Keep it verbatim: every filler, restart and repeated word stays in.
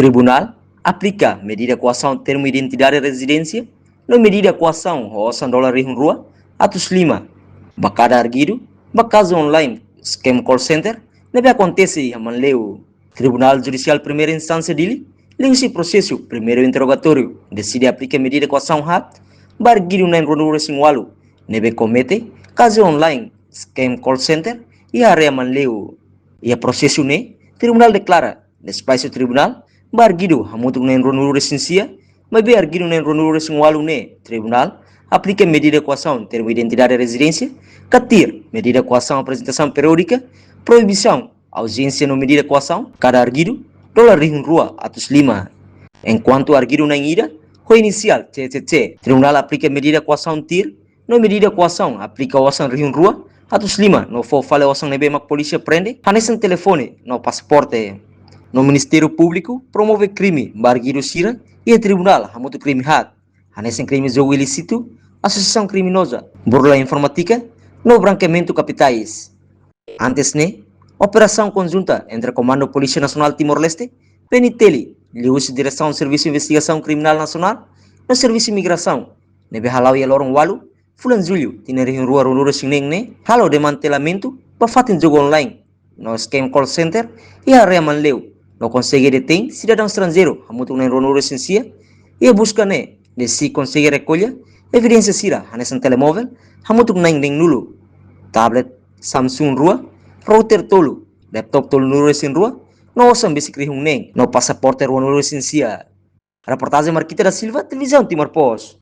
Tribunál aplika medida koasaun termu identidade rezidénsia no medida koasaun ho osan dolar rihun rua atus lima ba kada arguidu ba kazu online scam call center ne'ebé akontese iha Manleu. Tribunál Judisiál Primeira Instánsia Dili, liuhusi prosesu primeiru interrogatóriu, deside aplika medida koasaun haat ba arguidu na'in ruanulu-resin-ualu ne'ebé komete kazu online scam call center iha área Manleu. Iha prosesu ne'e, tribunál deklara despaxu tribunál ba arguidu hamutuk na'in ruanulu-resin-sia, maibé arguidu na'in ruanulu-resin-ualu ne'e tribunál aplika medida koasaun termu identidade rezidénsia, ka TIR, medida koasaun aprezentasaun periódika, proibisaun auzénsia no medida koasaun kada arguidu dolar rihun rua atus lima. Enkuantu arguidu na'in ida ho inisiál C C C, tribunál aplika medida koasaun TIR no medida koasaun aplika osan rihun rua atus lima no fó fali osan ne'ebé mak polísia prende, hanesan telefone no pasaporte. No Ministériu Públiku promove krime ba arguidu sira iha tribunál hamutuk krime haat, hanesan krime jogu ilísitu, asosiasaun kriminoza, burla informátika no brankeamentu kapitais. Antes ne'e, operasaun konjunta entre Komandu Polísia Nasionál Timor-Leste, P N T L, liuhusi Diresaun Servisu Investigasaun Kriminál Nasionál no Servisu Migrasaun, ne'ebé hala'o iha loron ualu fulan Jullu tinan rihun rua ruanulu-resin-neen ne'e, halo desmantelamentu ba fatin jogu online no scam call center iha área Manleu, no konsege detein sidadaun estranjeiru hamutuk na'in ruanulu-resin-sia. Iha buska ne'e, DEACI konsege rekolla evidénsia sira hanesan telemóvel hamutuk na'in neenulu, tablet Samsung rua, router tolu, laptop tolunulu-resin-rua, no osan besik rihun neen no pasaporte ruanulu-resin-sia. Reportajen Marquita da Silva, Televizaun Timor Post.